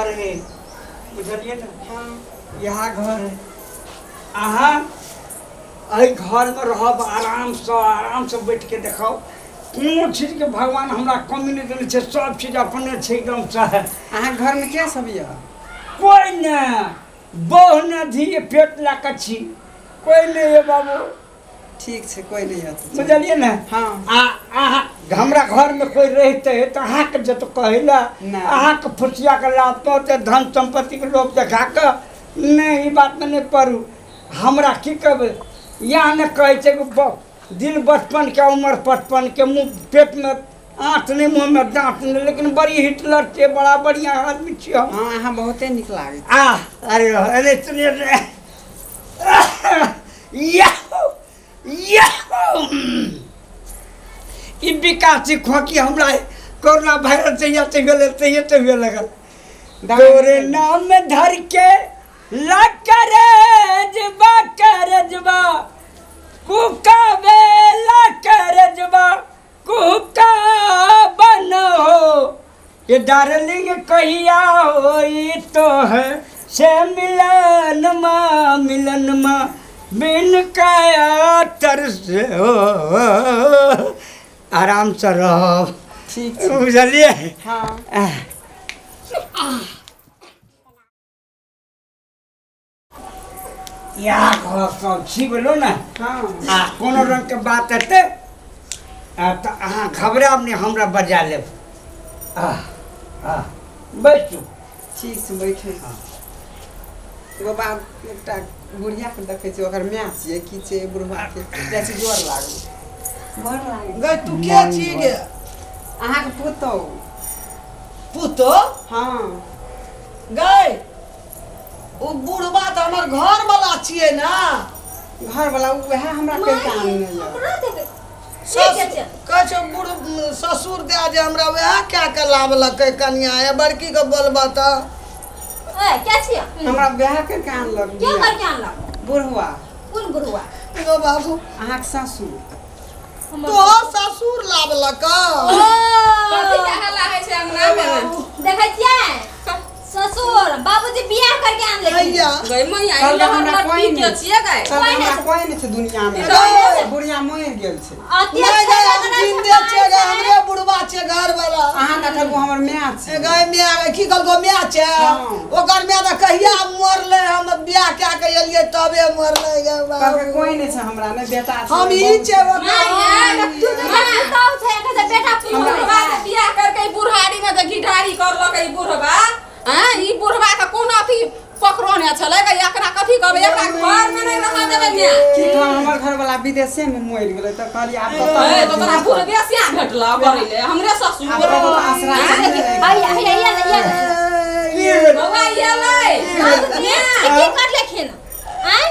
घर है, बुझलियै ने? हाँ। इएह घर है। अहाँ एहि घरमे रहब आरामसँ, आरामसँ बैठके देखब। कोनो चीजके भगवान हमरा कमी नहि देने छै, सब चीज अपने छै एकदमसँ। अहाँके घरमे के सब यऽ? कोइ नहि, बहु ने धी पेट लए कऽ छी, कोइ नहि यऽ बाबू। ठीक छै, कोइ नहि यऽ तऽ। बुझलियै ने? हाँ। आ अहाँ हमरा घरमे कोइ रहितै तऽ अहाँके जतऽ कहै लए नहि। अहाँके फुसियाके लाबतहुँ तऽ धन सम्पत्तिके लोभ देखा कऽ नहि, ई बातमे नहि पड़ू। हमरा की कहबै, इएह ने कहै छै कि दिन बचपनके उमर पचपनके, मुँह पेटमे आँट नहि, मुँहमे दाँत नहि, लेकिन बड़ी हिटलर छियै, बड़ा बढ़िआँ आदमी छियै हम। हँ, अहाँ बहुते नीक लागै छी। आ अरे अरे सुनिए ने। याहू याहू, ई विकासी खोकी हमरा कोरोना वायरस जहिया से भेलै तहिये से हुए लगल। तोरे नाम धर के लकरेजबा करजबा कुकाबे लकरेजबा कुका बन हो ये डार्लिंग, कहिया होई तो है से मिलन मा, मिलन मा बिन काया तरस हो। आराम से रहब। ठीक छै। बुझलियै? हाँ। इएह घर सब छी बोलो ने? हाँ। आ कोनो रंगके बात हेतै आ तऽ अहाँ घबरायब नहि, हमरा बजा लेब। आ आ बैसू। ठीक छै, बैठे। एगो बात, एकटा बुढ़ियाके देखै छियै, ओकर माय छियै की छै बुढ़बाके? जाइ छी, गोर लागू, गोर लागू। गै, तू के छी गे? अहाँके पुतहु। पुतोह? हाँ। गै, ओ बुढ़बा तऽ हमर घर वाला छियै ने। घरवला उएह हमरा कहि कऽ आनने यऽ। हमरा देबै? ठीक छै। कहै छै बूढ़ ससुर दए जे हमरा वएह कए कऽ लाबलकै कनिया, ए बड़की के बोलबह तऽ। ए, के छियै? हमरा वएह करि कऽ आनलक। के बियाह। करके आनलक? बुढ़वा। कोन बुढ़वा? गो बाबू। अहाँके सासुर। तोहर ससुर लाबलक। कथी के हल्ला होइ छै अंगना मे? देखै छियै ससुर बाबूजी बियाह करके आनलखिन। हैया। गै मैया, ई कहलकै लहर हमरा लड़की कोइ के नहि। छियै गै? कहलकै कोइ हमरा नहि। कोइ नहि छै दुनिया मे, गै। बुढ़िया मरि गेल छै। अति नहि अच्छा गै, हम लगना छै, जिन्दे छियै गै, पाइ हमरे बुढ़बा छियै घर वाला। अहाँ देखलको हमर माय छै। ए गै माय गै, की कहलको माय छै? हाँ। ओकर माय तऽ कहिया मरलै, हम बियाह कए के एलियै तबे मरलै गै कहलकै बाबू। कोइ नहि छै हमरा, नहि बेटा छै। हम नहि ई बहू छै ओकर। तू तऽ पुतहु छै, एकर तऽ बेटा पुतहु बुढ़बा छै। के बियाह करके ई बुढ़ारी में तऽ घिढारी करलक ई बुढ़बा। आँय, ई बुढ़बा के कोन अथी पकड़ोने छलै गै? एकरा कथी कहबै? एकरा घर में नहि रहऽ देबै माय। की कहब, हमर घरवला विदेशे मे मरि गेलै तऽ कहलियै आब ए, तऽ कतऽ तोरा बुढ़बे सिया भेटलौ करै ले हमरे ससुर? आब कतऽ आसरा आँय? छै? हैया हैया हैया हैया। की भेल? बौआ एलै। बाबूजी की करलखिन? आँय,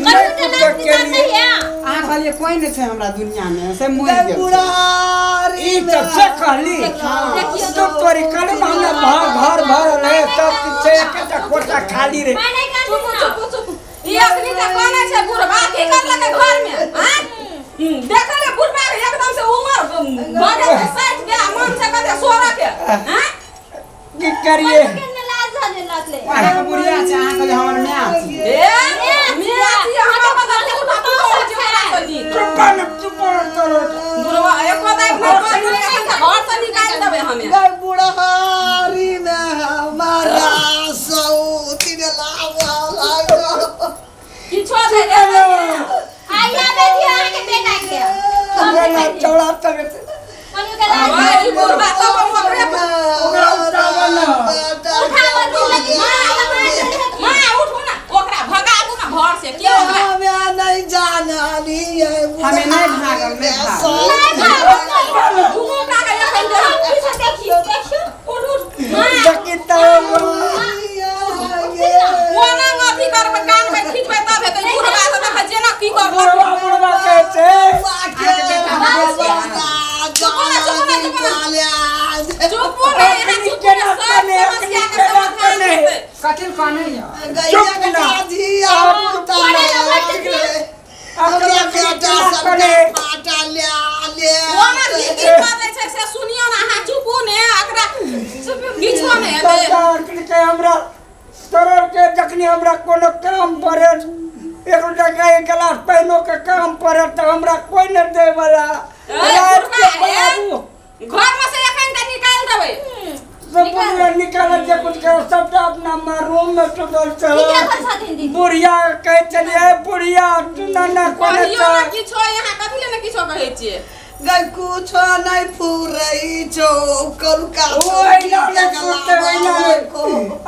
नहि करू तऽ कुछ नाच केलियै। नहि है। अहाँ कहलियै कोइ नहि छै हमरा दुनिया मे, से मरि गै गेल छै। बुढ़ारी ई तऽ से कहली। देखियौ। तो तोरी कल हमरा घर घर भरल है, सब किछु छै, एकेटा कोठा खाली रहे। मैं नहीं चुप करती। चुप चुप। ई अखनी तऽ कोने छै बुढ़बा की करलकै घर में? आँय, देखल रे बुढ़बा के एकदम से उमर भऽ गेल छै 60 के आ मन छै कते 16 के। आँय? की करिए? अहाँके बुढ़िया छै, अहाँ कहलियै हमर माय छै। ए, मिया छी हमरा बगल के उठा पुतोहु छै हमरा से नीक। चुप न, चुप न करो। बुढ़बा एको दाइ नहि करतै, एखन तऽ घर से निकालि देबै हमे। गै बुढ़ारी मे हमारा सौतिन लावल। किछो नहि देबै। आई आबे दियौ अहाँके बेटा के। बोला चौड़ा तक। मम्मी के लाज। ओए, ई बुढ़बा सब ओकरे ओकरा उठाबऽ न। उठाबऽ दियौ, लेकिन माँ माँ, उठू ने, ओकरा भगाबू ने घर से। के ओकरा हमे नहीं जानलियै। हमे नहि भागल, नहि भागल। नहीं भागल। दुनू टा के एखन देह। पीछे देखियौ, देखियौ। उठ उठ माँ। देखी तऽ ओना अथी करबै, कान में खींचबै तब हेतै। बुढ़बा तऽ देखै जेना की करलक। बुढ़वा बुढ़वा कहै छै। चुपू ने यहाँ, चुपू ने, सब समस्या के समाधान हेतै। कथी कानै यऽ? ओना की की करै छै से सुनियौ ने अहाँ, चुपू ने, एकरा किछो नहि हेतै। पानिओ के काम पड़त तऽ हमरा कोइ नहि दै वाला। ए, रात के बुढ़बा, ए, बाबू घर में से एखन तऽ निकालि देबै। सब बुढ़िया निकालत जे कुछ करो सबटा अपना रूम में सुतल की छै। कर छथिन दीदी? बुढ़िया कहै छलियै बुढ़िया तू ना ना कोने कहियो ने छै। किछो, यहाँ कथी ले ने किछो कहै छियै? गै कुछो नहि फुरै छौ कलुका। ओहिना नहि सुतते, ओहिना नहि।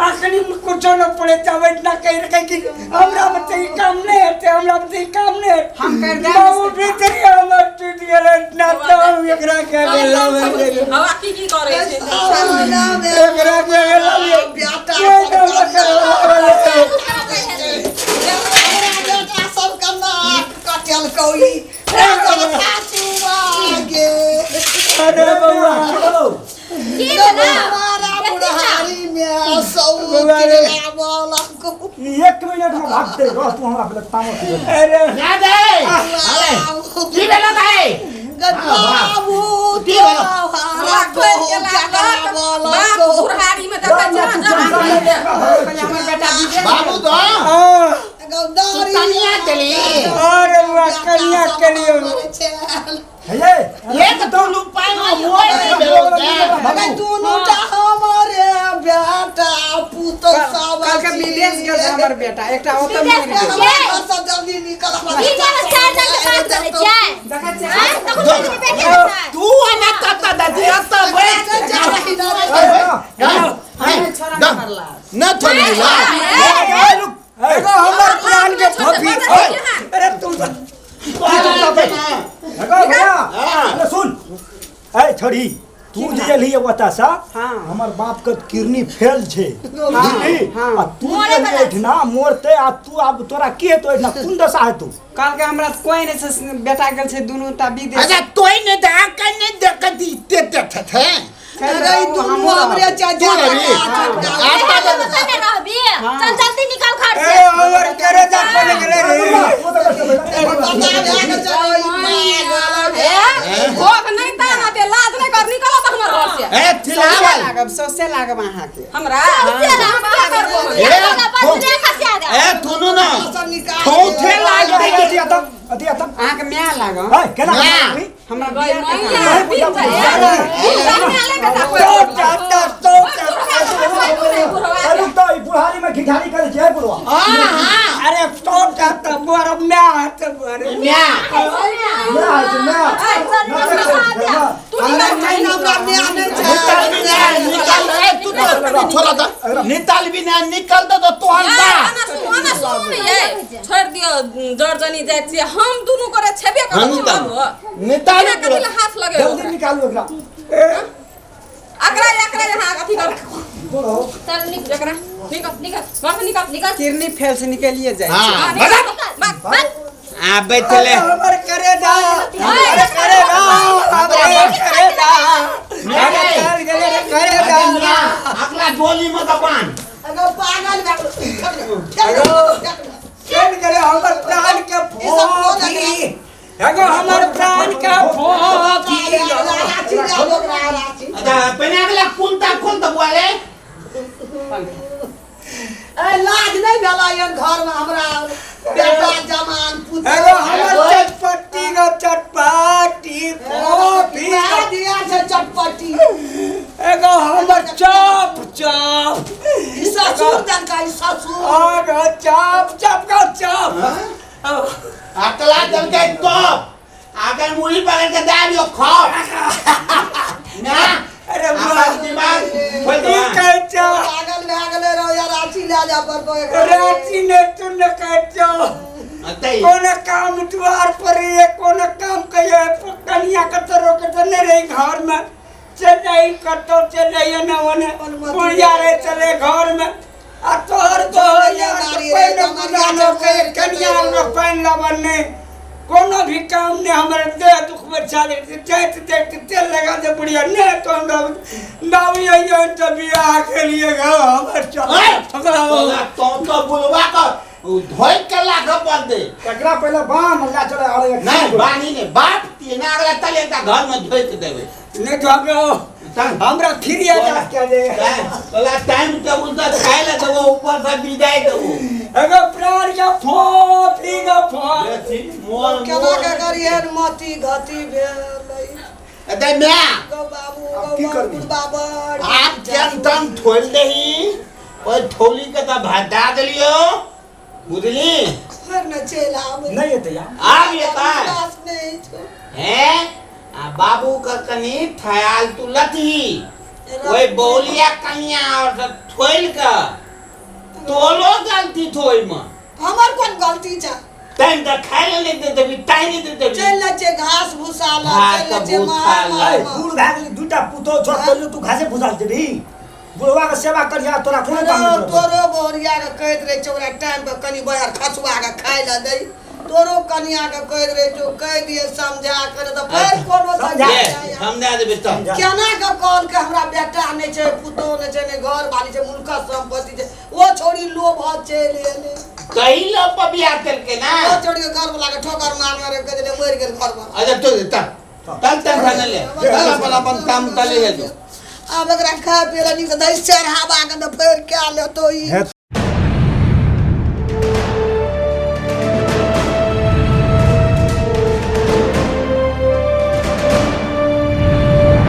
अखनी कुछो नहि पड़े छै, ओहिना कहि रखै कि हमरा बते ई काम नहि हेतै, हमरा बते ई काम नहि हेतै। हम करि देब। बाबू भीतरी हमर टूटि गेलै ना तऽ एकरा के गेल। हवा की की करै छै? एकरा के गेल। बेटा बेटा सबके नाक कटेलकौ ई सासुआ गे। अरे बौआ, की भेलै? हमारा बुढ़ारी में सौ बौआ रे। एक मिनट में भागते रह तू, हमरा पहिले तामस गेल। अरे ना दे, अरे की भेलो भाई? बाबू की भेलो? हमरा खोलि के लागत, बाप बुढ़ारी में देखै छियै ना, जवानी। हमर बेटा विदेश बाबू तो आ, तनिया देली। अरे बौआ, कनिया के लिए। हे, एक दुलू पाइन मोय नहीं भेलो। दुनूटा हमारे बेटा पुतोह सब कल के विदेश गेल छै हमर बेटा एकटा, ओतऽ विदेश मरि गेल। गेल छै? घर से जल्दी निकल। की जाने चार जन के बात करै छियै? देखै छियै। आँय, तखन तऽ बेटे छै। तू आना तत्ता दादी अत्ता बैठ। छोड़ा नहि मरला। न थोड़ी ला। एगो हमर प्राण के फफी। अरे तू तो भैया, अरे सुन, ए छोड़ी, तू जे एलही ओतऽ से हमर बाप के किडनी फेल छै, बुझली? आ तू मोरे जे बला। एहिठिना मोरते आ तू आब तोरा की हेतौ एहिठिना? कोन दशा हेतौ? कहलकै हमरा तऽ कोइ नहि छै, बेटा गेल छै दुनू टा विदेश। अच्छा तोय ने दा कने देख दी ते ते थे। अरे ई दुनू हमरे चाचा। तू रवि। बेटा के तऽ नहि रहबी। चल जल्दी निकल घर ए से। हमर करे जा पड़े गेलै रे। ए, भोग नहि तानते, लाज नहि कर, निकलो तऽ हमर घर से। ए थिलावल। लागब सौसे लागब अहाँके। हमरा सौसे लागब। करबो हम। ए, बस रे खसिया दे। ए तुनु ना थोथे लाग दे। अथी आता, अथी आता। अहाँके माय लागब। ए केना? ना। हमरा गई बियाह के मैया, काम। बीत जाए। बीत जाए, ले बेटा, कोइ तो बोलबो। चाचा तो अरे रुक तो, ई बुढ़ारी में घिघारी करे छै बुढ़वा। हां हां। अरे तो चाचा बुआर म्या हाथ बुआर। म्या। ना है ना। तू निकल। हमरा माय नहि निकाल छै। भी ना निकाल, ए तू तो छोड़ा दा, निकाल भी ना निकाल दे तो तोहर ए, बा। आना सुन, आना सुन ये। छोड़ि दियौ, जर जनी जाइ छियै हम दुनू गोरे छेबे हम करै निकाल छियै। निकाल। कथी लए हाथ लगेबै? जल्दी निकालू एकरा। एकरा एकरा यहाँ अथी कर। चल निकल। एकरा निकल, निकल घर से, निकल निकल। किडनी फेल से निकलिए जाइ छै। हां। निकल, भाग, भाग। आ बैठले। हमर करे जा, अरे करे जा, हमरे करे जा, अरे चल गेलै रे करे जा। अगला गोली में दबान। अगर पागल भए चल गेलै हमर प्राण के फोफी, एगो हमर प्राण के फोफी। रांची जाओ ओकरा रांची। अच्छा पहले अगला कुंता खोल तो बोले। ए लाज नहि भेलै एहन घरमे हमरा बेटा जमान पुतोह। एगो हमर चटपटी गो चटपटी फोफी। वएह दिया छै चटपटी। एगो हमर चप चप। ई ससुर तनका ई ससुर। और चप चप का चप। अकला चल के तो आगे मुड़ी पकड़ के दे दियो खा ना। अरे बुआ, अपन दिमाग खोल की दो। कहै छौ? पागल भए गेलै रौ यार, रांची लए जा पड़तौ एकरा। राँची ने तू ने कहै छौ। अतै कोनो काम द्वार पर रहिए, कोनो काम कहिए कनिया के तो रोके तो नहीं रही घर में, चल जाई कतौ, चल जाइए ना ओने बुढ़िया रहे चले घर में आ तोहर तो यार पानि बुझानो के कनिया हमरा पानि लाबन नहीं, कोनो भी काम नहीं, हमरे देह दुखबै छाले जाइत जाइत तेल लगा दे बुढ़िया नहीं तो हमरा बाबू ये तो बियाह के लिए गो हमर चल। तोला तो तो बुलवा कर धोई के लाख बन दे। एकरा पहिले बांध ला चले अरे। नहीं बानी ने बाप तीन अगला तले का घर में धोई के देबे। नहीं तो हमरा हमरा फिर याद के दे। तोला टाइम टेबुल से खाए ला देबो, ऊपर से विदाई देबो। एगो प्राण के फोफी गो फोफ। मोर केना मोर के करिहन मती घटी भेलै अरे मैं गौ बाबू आब गौ की करबी? बुढ़बा बड़ आप केन तन ठोल दही ओइ ठोली के तऽ भटा देलियो बुझली फेर न चलि आबै नहि एतै आब आब एतै विश्वास नहि छौ हैं आ बाबू के कनी थयाल तू लतही ओइ बौलिया कनिया और सब ठोल के तोलो गलती थो ओइमे हमर कोन गलती छै तैं तऽ खाय लए नहि दे देबी तैं नहि दे देबी चलि लै छै घास भूसा लऽ घास चलि लै छै भूसा मार लऽ। अरे मार बूढ़ भए गेली दूटा पुतोह छौ तैयो तू घासे भूसा जेबही बुढ़वा के सेवा करिहा तोरा कोनो काम नहि करऽ पड़तौ। तोरो बहुरिया के कहैत रहै छै ओकरा टाइम पर कनि बहर खसुआ के खाय लए दै तोरो कनिया के कहैत रहै छौ कहि दिए समझा कर तऽ फेर कोनो समझा। ले समझा देबे तब केना के कहल के हमरा बेटा नहि छै पुतोह नहि छै नहि घर वाली छै मुल्कक सम्पत्ति छै ओ छौड़ी लोभ चलि एलै कही लो पर बियाह केलकै ना ओ छौड़ी के घर वाला के ठोकर मारने रहे कहि देलै मरि गेल घर वाला अच्छा तो तब तब तब खाना ले चल अपन अपन काम तले है तो आब एकरा खाय पिए नीक से दही चढ़ावा के तऽ फेर कए लेतो ई हे